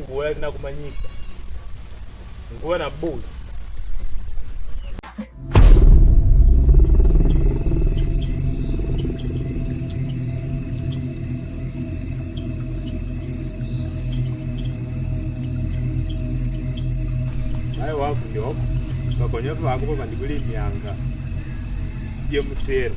Ngula linakumanyika nguwa na buzi. Ayo wako ndio bakonya bako babandikulimianga ye mutero.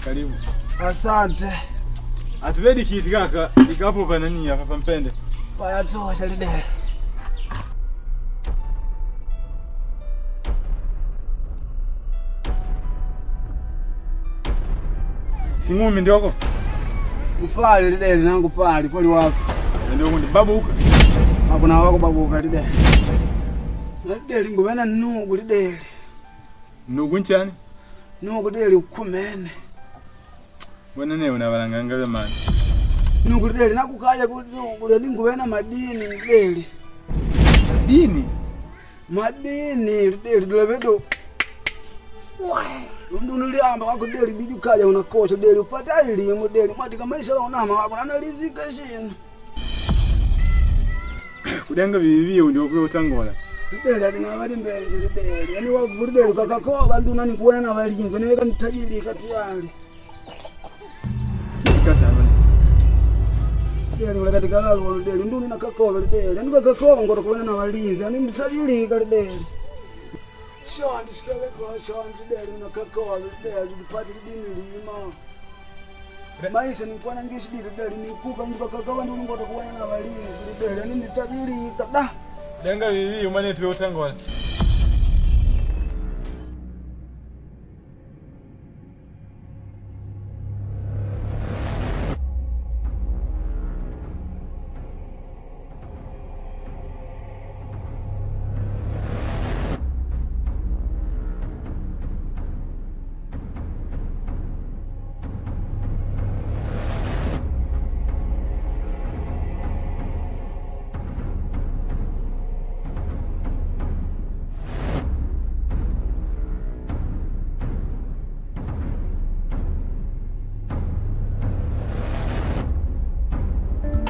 Karibu. Asante. Atubedi kiti kaka, ikapo pa nani hapa pampende. Panatosha lide. Sing'umi ndioko. Upali lide nangu pali pali wako. Ndio kundi babuka. Hakuna wako babuka lide. Lide lingubena nugu lide. Nugu nchani? Nugu lide ukumene. Bwana ne unabalanganga vya mani. Nugu lide nakukaya kunugu lide ngubena madini lide. Madini? Madini lide lide Undunuliamba wako deli bidi ukaja unakocha deli upata elimu deli mwatika maisha unama wako analizika shina. Kudanga vivivi ndio kwa utangola. Lideli adinga bali mbenje lideli. Yaani wako lideli kakakoba nduna nikuona na balinzi niweka nitajiri tayari. Kasa bana. Lideli ule katika lalo lideli nduni na kakoba lideli. Yaani kakakoba ngoro kuona na balinzi yaani nitajiri lideli. Shandi shikawe kwa shandi lideli na kakoba lideli lipati lidini lima. Maisha nikuwa na ngishi lideli nikuka nkakakoba nduni ngoro kuona na balinzi lideli. Yaani nitajiri da. Kudanga vivivi umane tuwe utangola.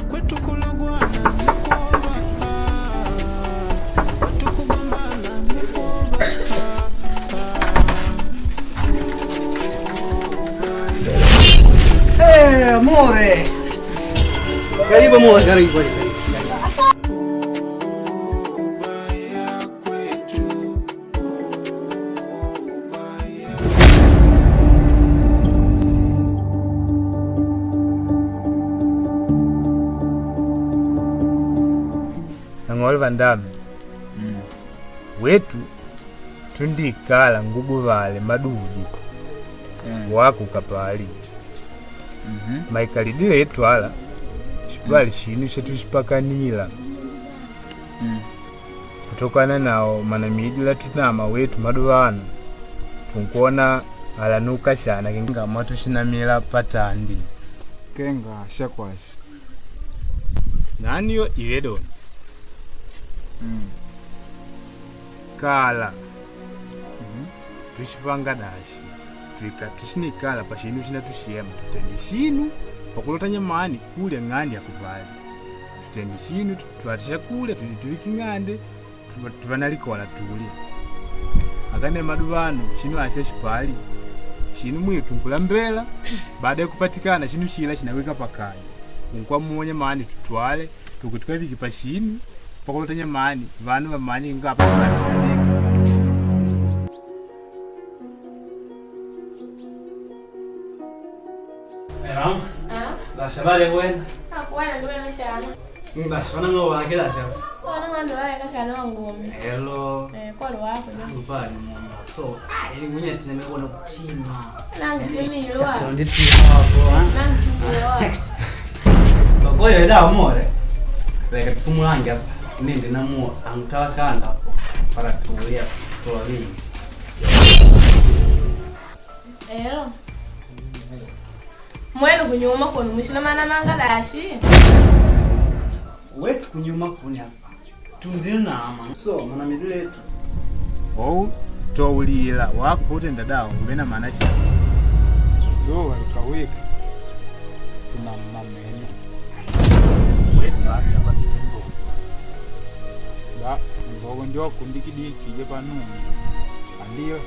Kwetu kulogwana ni kuomba, kwetu kugombana ni kuomba. Eh, amore. Karibu amore, karibu, karibu. Nang'ole vandame wetu tundikala nguguvale madudi wako kapali maikalidile yetu ala xipali xinu xetuxipakanila kutokana nao manamidila tunama wetu maduvano tunkuona alanuka xana kinga mwatuxinamila patandi Kenga shakwashi. naniyo ivedoni kala tuxipanga daxi twika tuxinikala pa xinu xina tuxiyema tutende xinu pakulota nyamani kulya ng'ande yakupali tutende xinu twate xakulya tudi tuviki ng'ande tuvanalikola tulya akane maduvano xinu afya xipali xinu mwitu nkulambela baada ya kupatikana xinu xila xinawika pakaya unkwamuonya mani tutwale tuku tukaviki pa xinu pakulota nyamani vanu vamanye ngapa xipali xipatika. Mama. Basha bale wena. Akuwana ndiwe nashana. Basha wana ngo wake la sha. Wana ng'ondo waye kashana wangumi. Hello. Eh, kwali wako nyo. Upali mama. So, ah, ili mwenye tisemekona kutima. Nangitimilwa. Nditima wako, ha? Nangitimilwa. Bakoyo ida amore. Leka tupumulange hapa. Nende namuo angutala hapo. Para tulia toa vingi. Elo. Mwenu kunyuma kuno mushina mana manga dashi. Wetu kunyuma kuni hapa. Tundina ama. So mana midiletu. Ou towulila wako utenda dawo ube na maana sha. Zuwa likawika. Tunamamene. Wetu hapa mbogo. Da mbogo ndio kundikidiki je panunu. Andiyo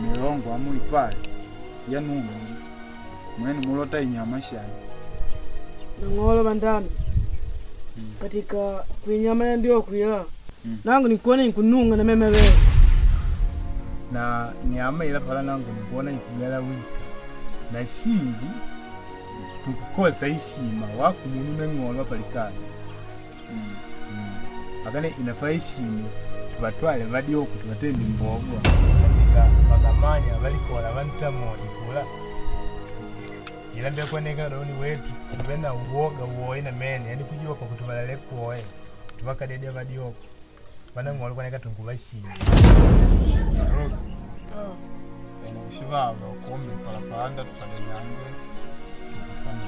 milongo amuipale yanunu mwene mulota inyama shani. Nang'olo bandami. Katika kuinyama ya ndio kuya. Nangu nikuona nkununga na meme wewe. Na nyama ila pala nangu nikuona nikugala wika. Na shinji tukukosa heshima wako munu nang'olo palikana. Akane inafaa heshima tubatwale vadioko tubatende mbogo. Katika makamanya balikola bantamoni kula. Ila mbekuonekana doni wetu tube na uoga uoye na mene yani kujoka kutubalale kuoye tubakadede vadioko vanang'olo kuoneka tunkuvashima. Rogi. Ena kushivava ukombe palapanda tukadenyange tukupana.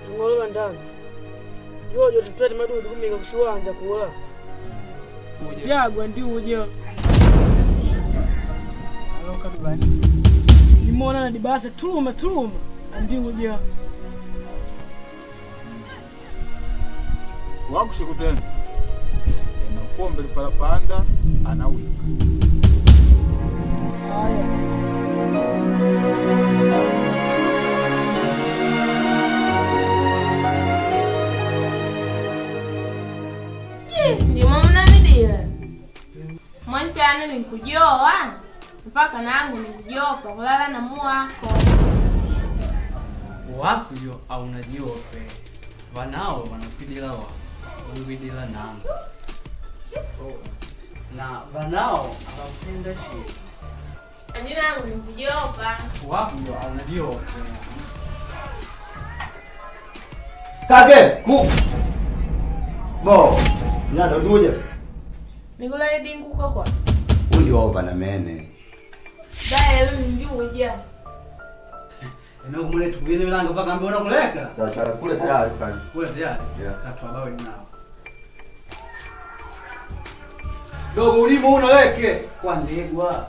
Nang'olo bandami. Jojo tutwete madudu kumika kushiwanja kula. Jagwa ndi uja. Aloka tubani. Nimona na dibasa tuluma tuluma andi uja. Wakushikutenda. Ena ukombe palapanda anawika. Haya. Ndimo munamidila. Mwanchane nikujoa. Mpaka nangu nikujopa kulala na muwako. Wakuyo aunajiope. Vanao vanapidila wa. Wangwidila nangu. Na vanao abakutenda shi. Andi nangu nikujopa. Wakuyo aunajiope. Kage ku. Bo. Nyanda uje. Nikula idingu kokwa. Uliova na mene. Daelo ninjuja. Eno kumule tukubine milanga mpaka ambe unakuleka. Sasa kule tayari kali. Kule tayari. Yeah. Katu abawe nao. Dogo ulimo unaleke kwa ndegwa.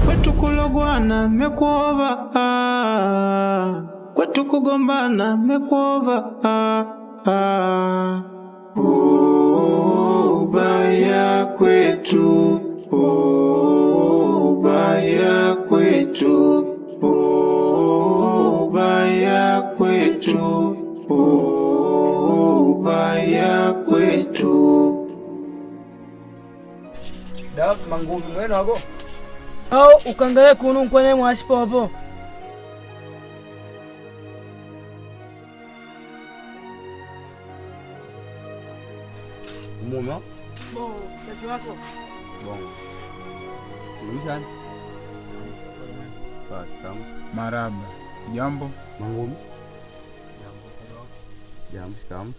Kwetu kulogwana mekuova, kwetu kugombana mekuova. Ubaya kwetu, ubaya kwetu, ubaya kwetu, ubaya kwetu. Da mangumi mweno wako. Au ukangaye kunu nkwane mwashipopo. Mumo. Bo, basi wako. Bongo. Mshani. Maraba. Jambo. Mangumi. Jambo, shikamoo.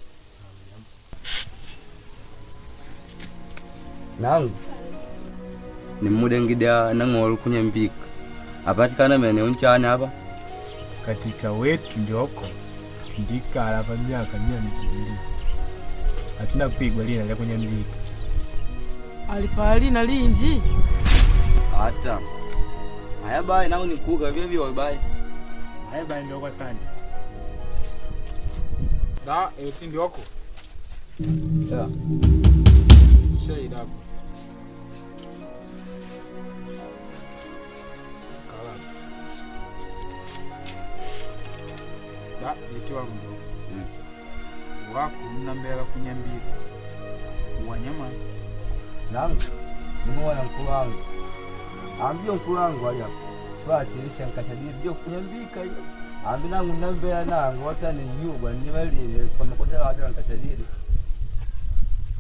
Nangu. Ni muda ngida nang'olo kunyambika. Apatikana mene unchana hapa. Katika wetu ndioko ndikala pa miaka 200. Hatuna kupigwa lina lya kunyambika. Alipali na linji. Hata. Haya bai nangu nikuka vya vya bai. Haya bai ndio kwa sana. Da eti ndioko. Yeah. Shade up. Kala. Da eti wangu ndioko. Wako mnambela kunyambika. Wanyama. Nangu. Nimuona mkuu wangu. Ambio mkuu wangu aja. Sibashirisha nkashadiri jo kunyambika hiyo. Ambi nangu nambela nangu watani nyugwa nibalile kwa makosa watu nkashadiri.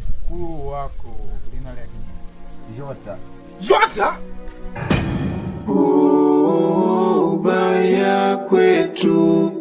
Mkuu wako lina lake. Jota. Jota? Ubaya kwetu.